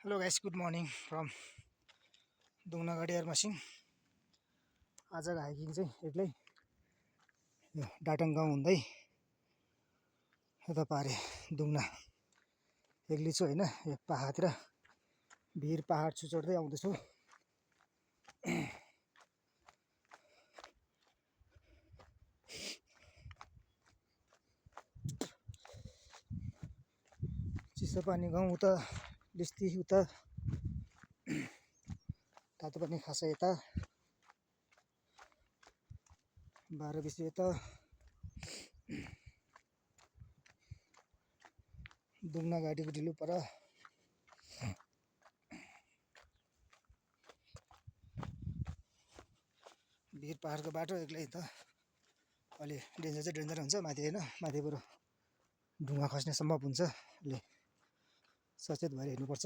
Hello guys, good morning from Dungnagadhi एयरमसिङ। आजको hiking चाहिँ एक्लै यो डाटङ गाउँ हुँदै यता पारे दुङ्ना एक्लै छु होइन। यो पाहाडतिर भिर पाहाड छुचोड्दै आउँदैछु। चिसोपानी गाउँ उता लिस्ती उता तातोपानी खासा यता 12 यता दुङ्ना गाडीको ढिलो पर भिर पाहाडको बाटो एक्लै त अलि डेन्जर चाहिँ डेन्जर हुन्छ माथि होइन। माथिबाट ढुङ्गा खस्ने सम्भव हुन्छ, अलि सचेत भएर हिँड्नुपर्छ।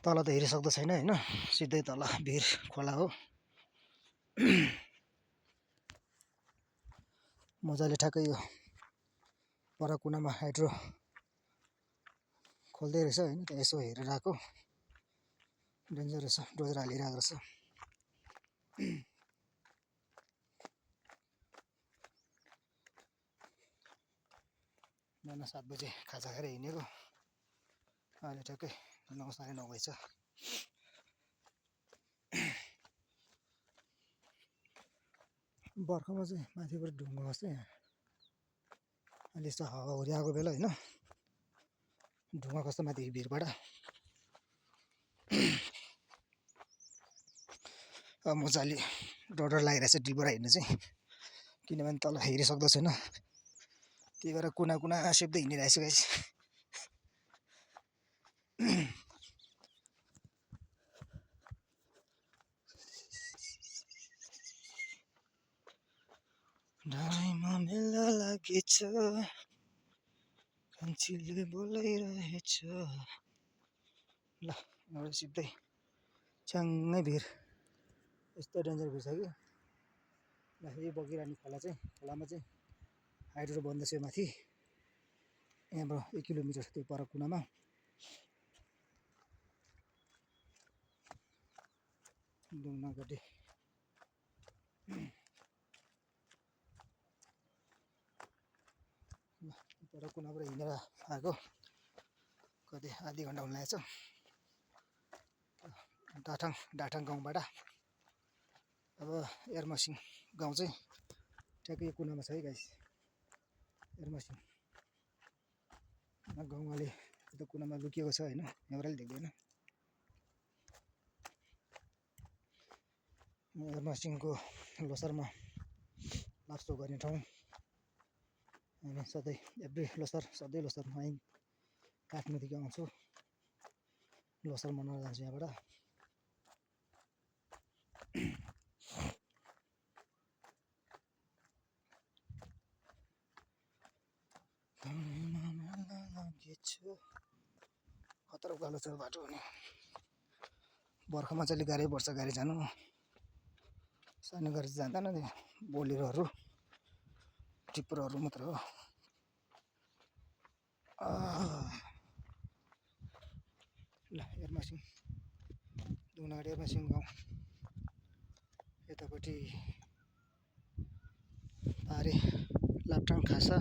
तल त हेरिसक्दो छैन होइन, सिधै तल भिर खोला हो। मजाले ठ्याक्कै यो पर कुनामा हाइड्रो खोल्दै रहेछ होइन, त्यहाँ यसो हेरेर आएको। डेन्जर रहेछ, डोजर हालिरहेको रहेछ। बिहान 7 बजे खाजा खाएर हिँडेको, अहिले ठ्याक्कै 9 साढे 9 भएछ। बर्खामा चाहिँ माथिबाट ढुङ्गा खस्छ यहाँ, अहिले यस्तो हावाहुरी आएको बेला होइन, ढुङ्गा खस्छ माथि भिरबाट। अब म चाहिँ अलि डर लागिरहेछ डिलबाट हिँड्नु चाहिँ, किनभने तल हेरिसक्दो छैन। त्यही भएर कुना कुना सिप्दै हिँडिरहेछु गाइस। ढाडीमा मेला लागेछ, कान्छीले बोलाइरहेछ। ल यहाँबाट सिधै च्याङ्गै भिर, यस्तो डेन्जर भिर छ कि। माथि बगिरहने खोला चाहिँ, खोलामा चाहिँ हाइड्रो बन्दैछ माथि। यहाँबाट 1 किलोमिटर त्यो पर कुनामा दुङ्नागढी। पर कुनाबाट हिँडेर आएको, कति आधी घन्टा हुन लागेछ। डाटाङ गाउँबाट अब एयरमसिङ गाउँ चाहिँ ठ्याक्कै यो कुनामा छ है गाइस। एयरमसिङ गाउँ अलि त्यो कुनामा लुकिएको छ होइन, यहाँबाट अलि देख्दैन। एयरमसिङको लोसारमा लाप्सो गर्ने ठाउँ। अनि सधैँ एभ्री लोसार, सधैँ लोसारमा काठमाडौँदेखि आउँछु, लोसार मनाउन जान्छु यहाँबाट। खतरा उकालो छ बाटो अनि बर्खामा चाहिँ अलिक गाह्रै पर्छ गाडी जानु। सानो गाडी चाहिँ जाँदैन, त्यो बोलेरोहरू टिप्परहरू मात्र हो। ल एयरमसिङ दुङ्नागढी एयरमसिङ गाउँ यतापट्टि पारे लाप्टाङ खासा।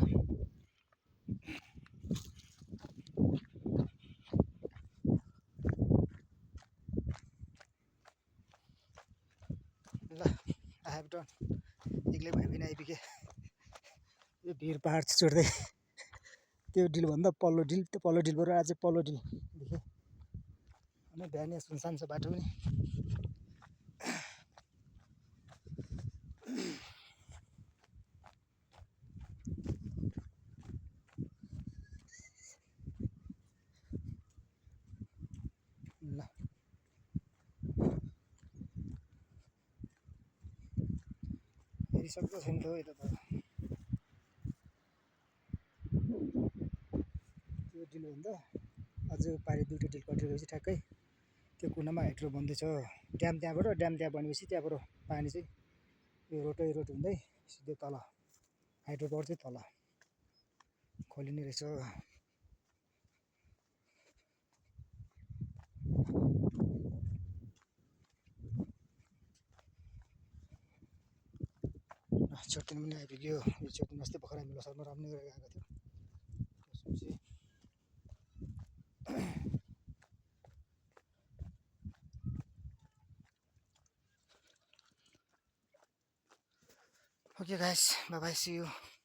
ल आई हेभ डन, एक्लै भए पनि आइपुगेँ। यो भिर पाहाड चढ्दै त्यो डिलभन्दा पल्लो डिल, त्यो पल्लो डिलबाट अझै पल्लो डिल देखेँ होइन। बिहानै सुनसान छ बाटो पनि। ल हेरिसक्दो छैन त यता त, त्यो डिलभन्दा अझै पारि दुईवटा डिल कटेपछि ठ्याक्कै त्यो कुनामा हाइड्रो बन्दैछ। ड्याम त्यहाँबाट, ड्याम त्यहाँ बनेपछि त्यहाँबाट पानी चाहिँ यो रोटै रोट हुँदै सिधै तल हाइड्रो बढ्दै तल खोलिने रहेछ। चट्नी पनि आइपुग्यो। यो चट्नी अस्ति भर्खर हामी लोसारमा राम्रै गरेर गएको थियो। त्यसपछि okay guys, bye bye, see you.